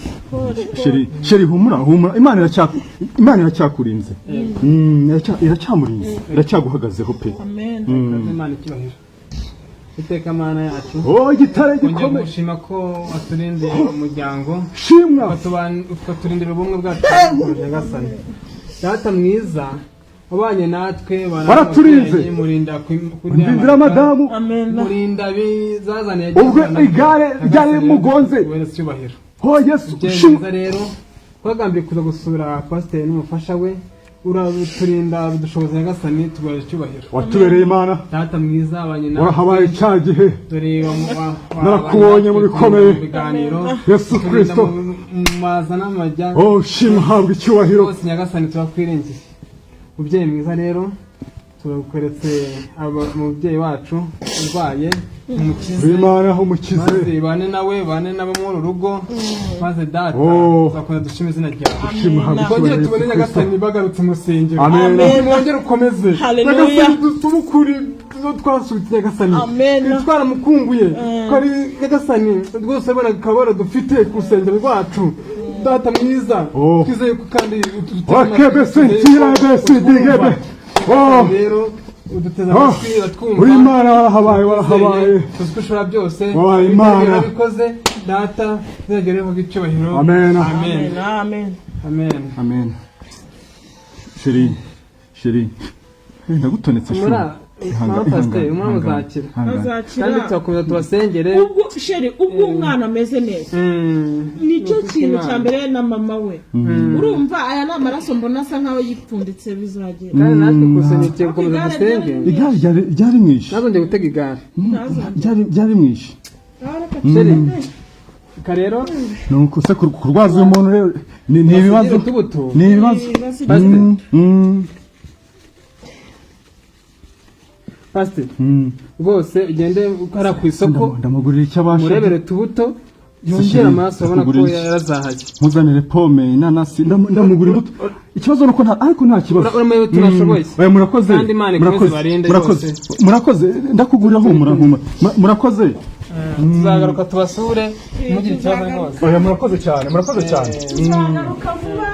Chéri, chéri, humura, humura, Imana iracyakurinze. Iracyamurinze, iracyaguhagazeho pe. Amen. Imana icyubahiro. Iteka Mana yacu, Oh, igitare kongera gikomeye. gushima ko waturindiye umuryango, Shimwa. Ukaturindirira ubumwe bwacu, Nyagasani Data mwiza, wabanye natwe. Waraturinze. Murinda. Undindira madamu. Murinda bizazane. Ubwo igare ryari rimugonze. Cyubahiro. Oh Yesu, Mubyeyi shimwa. mwiza, rero twagambiriye kuza gusura pasiteri n'umufasha we, uraturinda, bidushoboza. Nyagasani, tuguhaye icyubahiro. Watubereye Imana. Data mwiza, abanye natwe. Warahabaye cya gihe. Dore Narakubonye mu bikomeye. mu biganiro. Yesu Turinda Kristo. mu maza n'amajya. Oh, shimwa, habwa icyubahiro. Rwose Nyagasani, turakwiringiye. Mubyeyi mwiza, rero turakweretse umubyeyi wacu urwaye, umukize. Imana, umukize. Maze bane nawe, bane nabo muri uru rugo, maze Data, Oh. tuzakomeza dushima izina ryawe. Shimwa, habwa Twongere icyubahiro tubone Yesu Kristo. Nyagasani bagarutse mu rusengero. Amen. Mwongere ukomeze. Haleluya. Nyagasani, dusubukure ibyo twasubitse, Nyagasani. Amen. Twaramukumbuye twari, Nyagasani, rwose urabona akababaro dufite ku rusengero rwacu. Data mwiza, Oh. twizeye ko kandi Wakebese kirabese digebe. Oh. Rero uduteze Oh. amatwi, uratwumva. Uri Imana, warahabaye, warahabaye. Tuzi ko ushobora byose. Wabaye Imana. Warabikoze Data, tuzagere uvuga icyubahiro. Amen. Amen. Amen. Amen. Amen. Chérie, chérie. Eh, ndagutonetse shuri. Mura mama pasiteri, umwana muzakira. Azakira. Kandi tuzakomeza tubasengere. Ubwo chérie, ubwo umwana ameze neza, nicyo kintu cya mbere, na mama we. Urumva aya ni amaraso mbona asa nkaho yipfunditse, bizagera. Kandi natwe ku rusengero tugiye gukomeza dusenge. Igare ryari mwishe. Ntazongere gutega igare. Ryari mwishe. Chérie, reka rero. Nuko se kurwaza uyu muntu rero ni ibibazo. Utubuto. Ni ibibazo. Pasiteri, pasiteri, rwose ugende ukora ku isoko. Ndamugurira icyo abasha. Murebere utubuto, yongere amaraso, urabona ko Ndamugurira iki? yarazahaye. Nkuzanire pome, inanasi, ndamugura imbuto. Ikibazo nuko nta, ariko nta kibazo. Uramaye, turashoboye. Oya, murakoze. Kandi Imana ikomeze Murakoze. ibarinde Murakoze. rwose. Murakoze, ndakugurira, humura, humura. Murakoze. Tuzagaruka tubasure, mugire ikibazo rwose. Oya, murakoze cyane, murakoze cyane. Tuzagaruka vuba.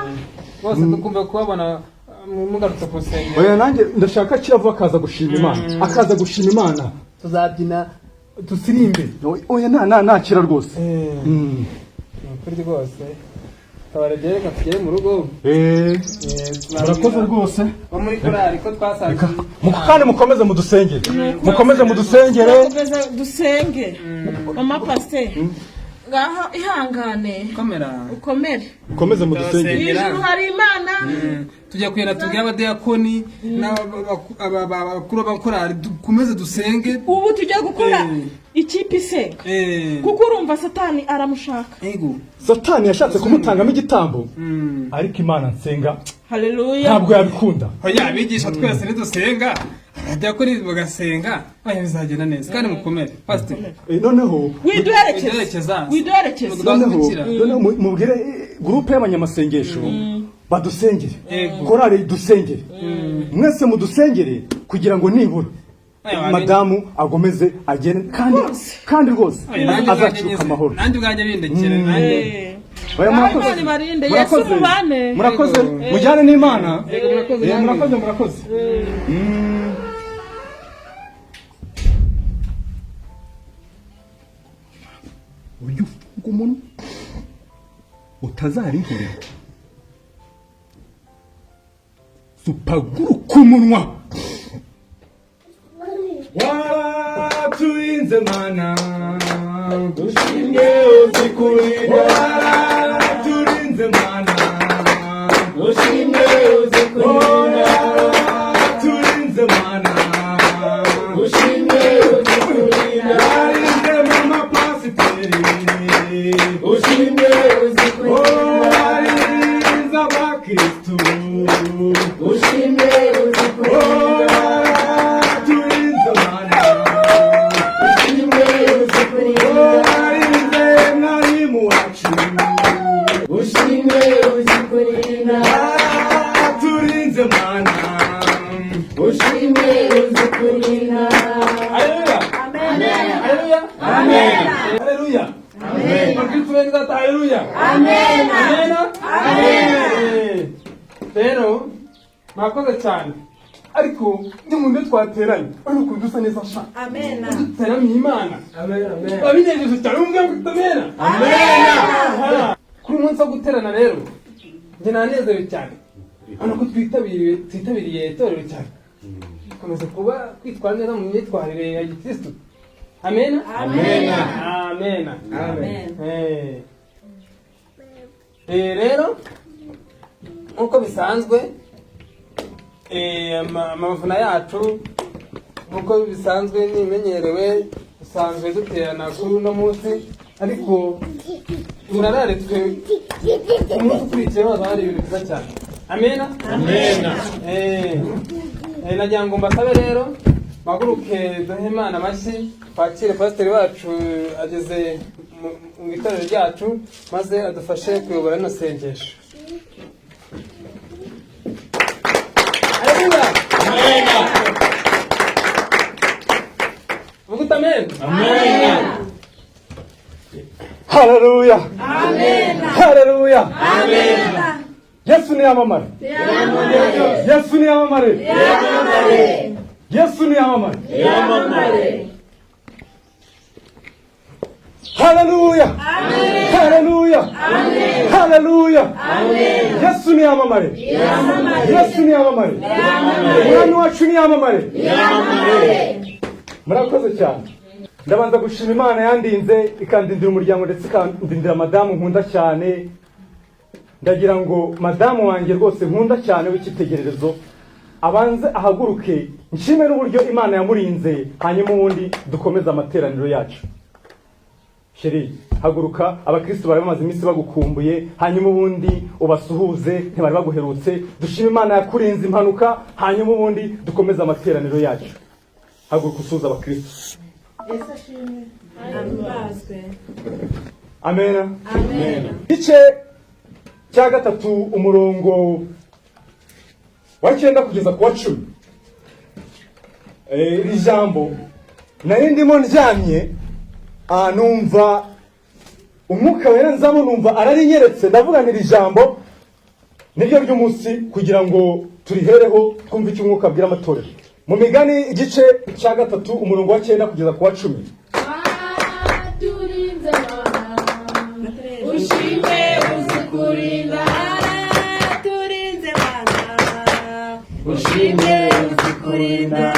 Rwose dukumva kubabona mugarutse ku rusengero. Oya, nanjye ndashaka kiravuga akaza gushima Imana, akaza gushima Imana. Tuzabyina, dusirimbe. Oya, nta nta nakira rwose. Ni ukuri rwose, tabaregere, reka tugere mu rugo. Murakoze rwose. Bo muri korali ko twasanze. Kandi mukomeze mudusengere, mukomeze mudusengere. Turakomeza dusenge. Mama pasiteri, ngaho ihangane. Komera. Ukomere. Mukomeze mudusengere. Mu ijuru hari Imana. Tujya kugenda tubwire abadiyakoni n'abakuru b'abakorali, dukomeze dusenge. Ubu tujya gukora ikipe isenga, kuko urumva Satani aramushaka. Ego. Satani yashatse kumutangamo igitambo, ariko Imana nsenga Haleluya. ntabwo yabikunda. Oya, abigisha twese nidusenga, abadiyakoni bagasenga, oya, bizagenda neza. Kandi mukomere, pasiteri. Noneho Widuherekeze. Widuherekeza. Widuherekeze. Noneho mubwire groupe y'abanyamasengesho badusengere. Yego. Korali dusengere, mwese mudusengere kugira ngo nibura Oya, madamu agomeze agende, kandi rwose Oya, nanjye ubwanjye azacuka nyize. amahoro. Nanjye ubwanjye bindekere nanjye. Oya, murakoze. Imana ibarinde. Yesu Murakoze. mubane. Murakoze, mujyane n'Imana. Yego, murakoze namwe. Murakoze, murakoze. Ujye ufunga umunwa, utazarinkorera supaguruka umunwa. Waraturinze Mana, ushimye uzikurinda. Waraturinze Mana, ushimye uzikurinda. Waraturinze Mana, ushimye uzikurinda. Warinze mama pasiteri, ushimye uzikurinda. Warinze abakristu, ushimye uzikurinda. Waraturinze Mana, ushimye uzikurinda. Warinze mwarimu wacu, ushimye uzikurinda. Waraturinze Mana, ushimye uzikurinda. Haleluya. Haleluya. Haleluya. Bakristu bene data, haleluya. Amen. Amen. Rero murakoze cyane. Ariko ndi mu byo twateranye, urabona ukuntu dusa neza sha. Amena. Duteramiye Imana. Amen, amen. Babinejeje cyane, umwe ngo amena. Amena. Kuri uyu munsi wo guterana rero, njye nanezerewe cyane. Urabona ko twitabiriye itorero cyane. Komeza kuba kwitwara neza mu myitwarire ya gikristo. Amena. Amena. Amena. Amen. Rero nk'uko bisanzwe, amavuna yacu nk'uko bisanzwe n'imenyerewe, dusanzwe duterana kuri uno munsi, ariko turararitswe umunsi ukurikiyeho hazaba hari ibintu byiza cyane. Amena. Amena. Nagira ngo mbasabe rero mpaguruke duhe Imana amashyi, twakire pasiteri wacu ageze mu itorero ryacu, maze adufashe kuyobora rino sengesho. Haleluya! Vuga uti amen. Haleluya, haleluya! Yesu niyamamare, Yesu niyamamare, Yesu niyamamare! Haleluya, haleluya, haleluya! Yesu niyamamare, Yesu niyamamare, Umwami wacu niyamamare! Murakoze cyane. Ndabanza gushima Imana yandinze, ikandindira umuryango, ndetse ikandindira madamu nkunda cyane. Ndagira ngo madamu wanjye rwose nkunda cyane w'icyitegererezo abanze ahaguruke, nshime n'uburyo Imana yamurinze, hanyuma ubundi dukomeze amateraniro yacu. Chérie, haguruka. Abakristo bari bamaze iminsi bagukumbuye, hanyuma ubundi ubasuhuze, ntibari baguherutse. Dushime Imana yakurinze impanuka, hanyuma ubundi dukomeze amateraniro yacu. Haguruka usuhuze abakristo. Yesu ashimwe. Ahimbazwe. Amena. Amen. Igice cya 3, umurongo wa 9 kugeza ku wa 10. Iri jambo nari ndimo ndyamye, numva Umwuka Wera nzamo, numva ararinyeretse. Ndavuga nti iri jambo niryo ry'umunsi kugira ngo turihereho twumve icyo Umwuka abwira amatorero. Mu Migani, igice cya 3, umurongo wa 9 kugeza ku wa 10. Waturinze Mana, ushime uzi kurinda. Turinze Mana, ushime uzi kurinda.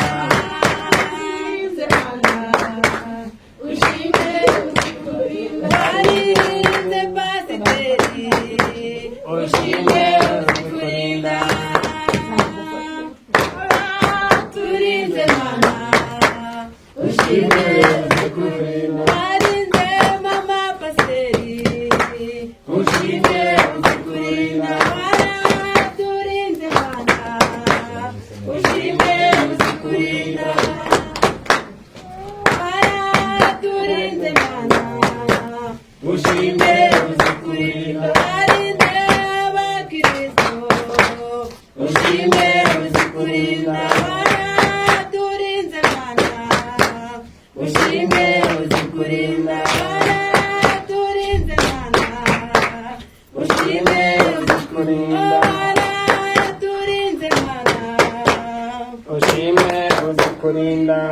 Waturinze Mana, ushime uzi kurinda. Warinze pasiteri, ushime uzi kurinda. Turinze Mana, ushime uzi kurinda. Warinze mama pasiteri, ushime uzi kurinda. Turinze Mana, ushime uzi kurinda. Turinze Mana, ushime uzi kurinda. Warinze abakristo, ushime uzi kurinda. Turinze Mana, ushime uzi kurinda. Turinze Mana, ushime uzi kurinda. Turinze Mana, Ushime uzi kurinda.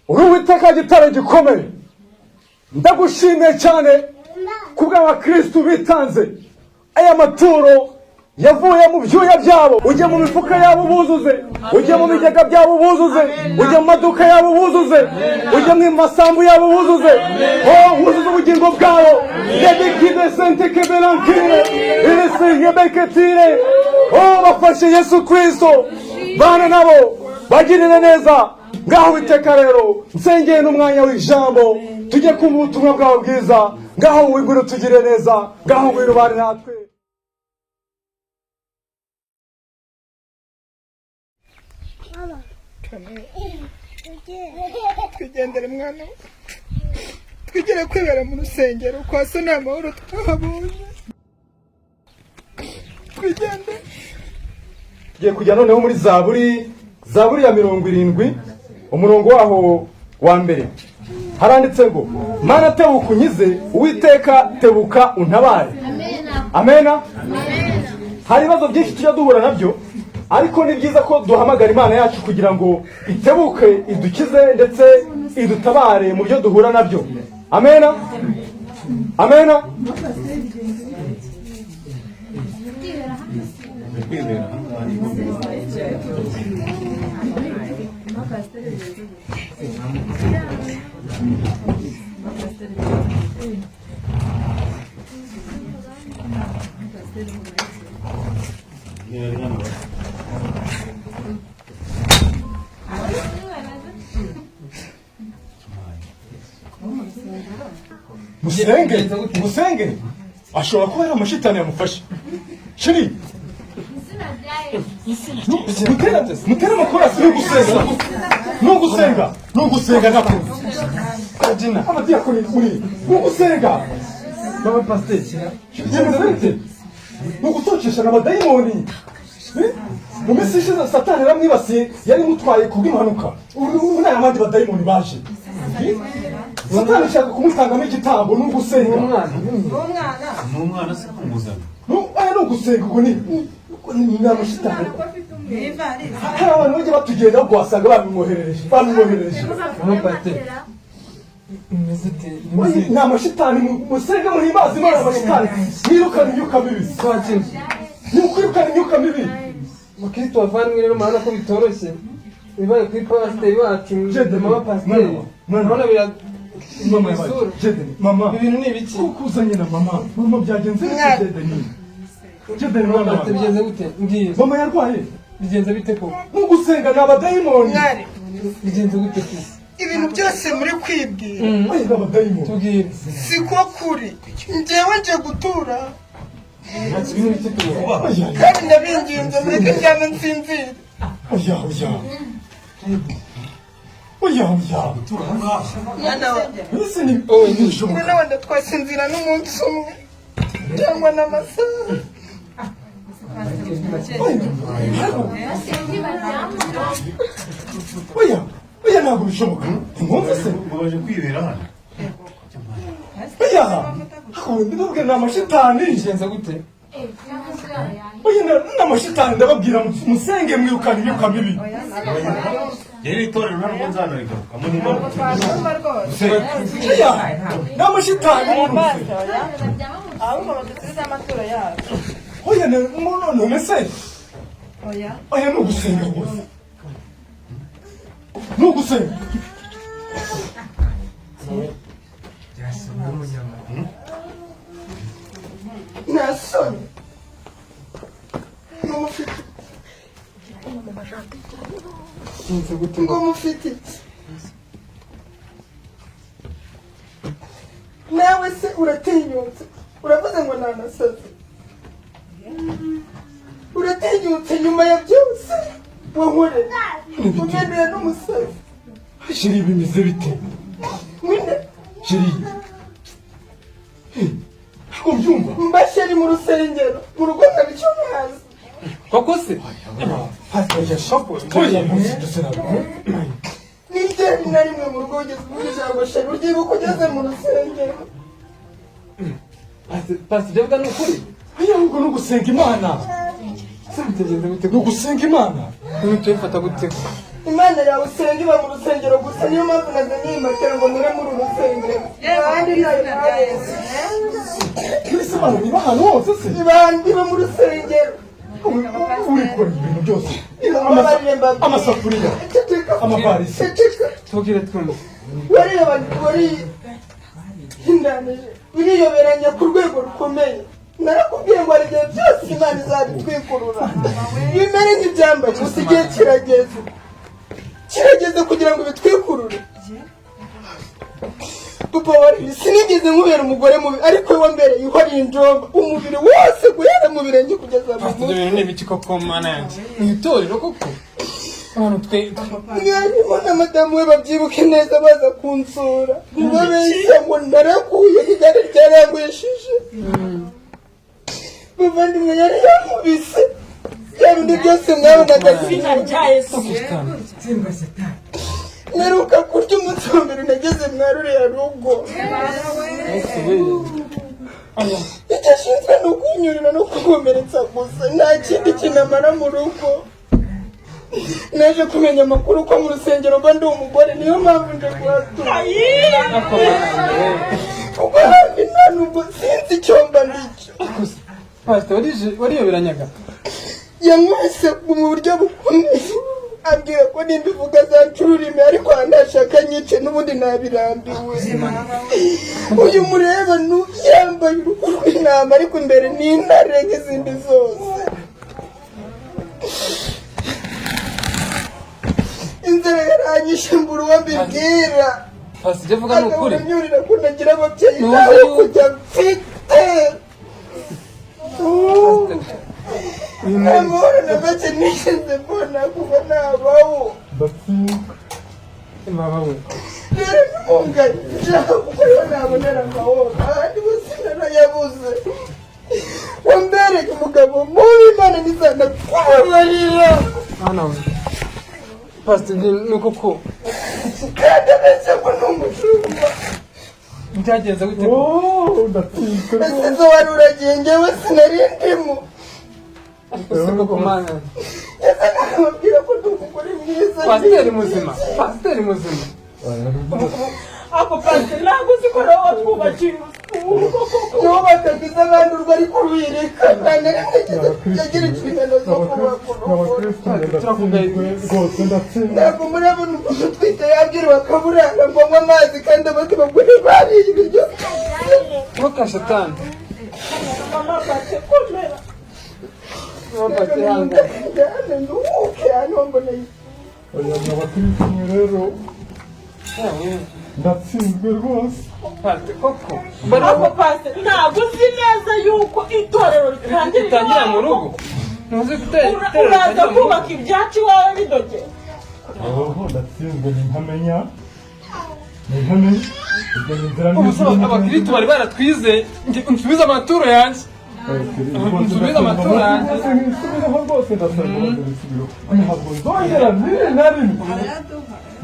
Uri Uwiteka gitare gikomeye, ndagushimiye cyane kubw'abakristu bitanze aya maturo yavuye mu byuya byabo. Ujye mu mifuka yabo buzuze, ujye mu bigega byabo buzuze, ujye mu maduka yabo buzuze, ujye mu masambu yabo buzuze. Oh, wuzuze ubugingo bwabo. Yebikide sente kebelankire irisi yebeketire. Oh, bafashe Yesu Kristo, bana nabo bagirire neza. Ngaho Witeka rero, nsengeye n'umwanya w'ijambo, tujye kumva ubutumwa bwawe bwiza. Ngaho wigure utugire neza, ngaho ngwino ubane natwe. Twigendere mwana we, twigere kwibera mu rusengero kwa so, nta mahoro twahabonye. Twigendere. Tugiye kujya noneho muri Zaburi, Zaburi ya 70, umurongo waho wa 1. Haranditse ngo: "Mana, tebuka unkize, Uwiteka, tebuka untabare." Amena. Hari ibibazo byinshi tujya duhura nabyo. Ariko ni byiza ko duhamagara Imana yacu kugira ngo itebuke, idukize ndetse idutabare mu byo duhura nabyo. Amena, amena. Musenge, musenge. Ashobora kuba ari amashitani yamufashe. Shiri, mutere amakorasi yo gusenga. Nugusenga, nugusenga, ntabwo Kajina. Abadiyakoni muri nugusenga. Mama pasiteri. Bimeze bite? Ni ugutokesha abadayimoni. Eh? Mu minsi ishize Satani yaramwibasiye, yari imutwaye kubw'impanuka. Ubu nta abandi badayimoni baje. Eh? Satani ashaka kumutangamo igitambo. Ni ugusenga. Umwana. Ni umwana se kumuzana? Aya ni ugusenga. Ubwo ni amashitani. Hari abantu bajya batugenda, ubwo wasanga bamwoherereje. Mama pasiteri. Imeze ite? Oye, ni amashitani. Musenge, muhimbaze Imana. Amashitani mwirukane, imyuka mibi. Twakira. Ni ukwirukana imyuka mibi. Mukristo bavandimwe, rero murabona ko bitoroshye ibibaye kuri pasiteri wacu. Jedeni, mama pasiteri. Mwana, Murabona bira mama yabaye isura. Jedeni, mama. Ibi bintu ni ibiki? Kuko uzanye na mama, mama byagenze bite? Jedeni, Jedeni, mwana Pasiteri, wanjye. bigenze gute? Mbwira. Mama yarwaye. Bigenze bite koko? Ni ugusenga, ni abadayimoni. Mwari, Bigenze gute koko? ibintu byose muri kwibwira Oye, ni abadayimoni. Tubwire. Siko kuri njyewe nje gutura. Ibintu bike tuba. Oya, Kandi ndabinginze, mureke ndyame nsinzire. oya, oya, oya, oya. Mwana wa Ese ni ntibishoboka. Mwana wenda twasinzira n'umunsi umwe cyangwa n'amasaha. Oya, oya, ntabwo bishoboka. Ntimwumve se? Mubaje kwibera hano. Oya, ndababwira, ni amashitani. Bigenze gute? Oya, ni amashitani, ndababwira, musenge mwirukana imyuka mibi. Rero itorero ntabwo nzanarigarukamo niba Oya, ni amashitani. Ahubwo badusubize amaturo yacu. Oya, none se, oya, ni ugusenga rwose, ni ugusenga. Nta soni ngo mufite Bigenze gute? Ngo mufite iki? Nawe se uratinyutse, uravuze ngo nanasaze. Uratinyutse nyuma ya byose wankoreye, umeneye n'umusazi. Shiri, bimeze bite? Mwine. Shiri, ntabwo mbyumva. Mbashyari mu rusengero, mu rugo nkaba icyo ntazi. Koko se? Oya, duse ntabwo. N'iryari na rimwe mu rugo wigeze uvuga ijambo sheri? Uryibuka ugeze mu rusengero. Pasiteri, ibyo avuga ni ukuri? Oya, ahubwo ni ugusenga Imana. Se bitagenze gute? Ni ugusenga Imana. Ibintu tubifata gute? Imana yawe usenga iba mu rusengero gusa. Niyo mpamvu nazanye iyi matera ngo mure muri uru rusengero, ahandi ntayo ntarenze. Mbese Imana niba ahantu hose se? Ibandi iba mu rusengero. Urikora ibintu byose. Mbabarire, mbabwire. Amasafuriya, Ceceka. amavarisi. Ceceka. Tubwire twumve. Wariyoberanije, uriyoberanya ku rwego rukomeye. Narakubwiye ngo hari igihe byose Imana izabitwikurura bimere nk'ibyambaye gusa. Igihe kirageze, kirageze kugira ngo bitwikurure. Papa wari, sinigeze nkubera umugore mubi, ariko wowe wambereye ihora injomba umubiri wose, guhera mu birenge kugeza mu Pasiteri, mutwe. ibintu ni ibiki koko? Mana yanjye, mu itorero koko abantu twe Mwarimu na madamu we babyibuke neza, baza kunsura babeshya ngo naraguye, igare ryarangwishije. Bavandimwe, yari yankubise bya bindi byose mwabonaga. Izina rya Yesu. Mperuka kurya umunsi wa mbere nageze mwa ruriya rugo. Icyo ashinzwe ni ukunyurira no kukomeretsa gusa, nta kindi kintu amara mu rugo. Naje kumenya amakuru ko mu rusengero mba ndi umugore, niyo mpamvu nje kuhatura, kuko ahandi nta nubwo sinzi icyo mba ndicyo. Pasiteri, wariyoberanyaga. Yankubise mu buryo bukomeye, ambwira ko nimbivuga azaca ururimi, ariko ntashaka nyice, n'ubundi nabirambiwe. Uyu mureba yambaye uruhu rw'intama, ariko imbere ni intare nk'izindi zose. Inzara yaranyishe, mbura uwo mbibwira. Pasiteri, ibyo uvuga ni ukuri? Agahora ko ntagira ababyeyi, Ni ntawe wowe. kujya mfite. Nta mahoro na make nigeze mbona kuva nabaho. Mama we! Rero ntunganye, nshaka kuko ariho nabonera amahoro, ahandi hose narayabuze. Wambereye umugabo mubi, Imana ntizanakubabarira. Mwana we, pasiteri, ni koko. Kandi abeshya ngo ni umushumba. Byagenze gute? Ese zo wari uragiye, njyewe sinari ndimo. Ariko se koko, Mana! Ese nababwira ko ndi umugore mwiza? Pasiteri muzima, pasiteri muzima. Ako pasiteri, ntabwo uzi ko nawe watwubakiye urugo koko? Nubakaga abandi urwo, ariko urwireka nta na rimwe yagira inshingano zo kubaka urugo. Rwose ndatsinzwe. Ntabwo murabona umuntu utwite yabwira bakaburara ngo anywe amazi, kandi abandi bagore bariye ibiryo? Ntuka shatani. Mama pate, komera. Mama pate, ihangane. Njyane nduhuke hano mbona. Oya, abakristo mwe rero, ndatsinzwe rwose. Pasiteri koko. Ako pasiteri, ntabwo uzi neza yuko itorero ritangira Ritangira mu rugo, ntuzi gutera itorero Uraza ritangira mu rugo. kubaka ibyacu iwawe bidogeye. Oho, ndatsinzwe, ninkamenya, ninkamenya ibyo ni inzira. Ubu se abakristo bari baratwize? Njye unsubize amaturo yanjye, unsubize amaturo yanjye. Nkisubireho rwose, ndasaba imbabazi nisubireho. Ntabwo nzongera n'iri na rimwe,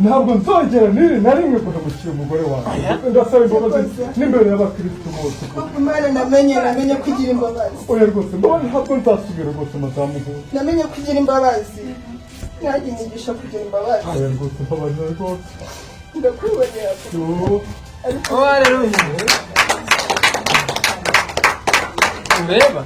ntabwo nzongera n'iri na rimwe guhemukira umugore wanjye. Ndasaba imbabazi n'imbere y'abakristo bose. Imana, namenye kugira imbabazi. Oya rwose, mbabazi, ntabwo nzasubira rwose, madamu. Namenye kugira imbabazi, nanjye nyigisha kugira imbabazi. Oya rwose, mbabarira rwose. Ndakubonera. Yo. Oh, haleluya! Ureba.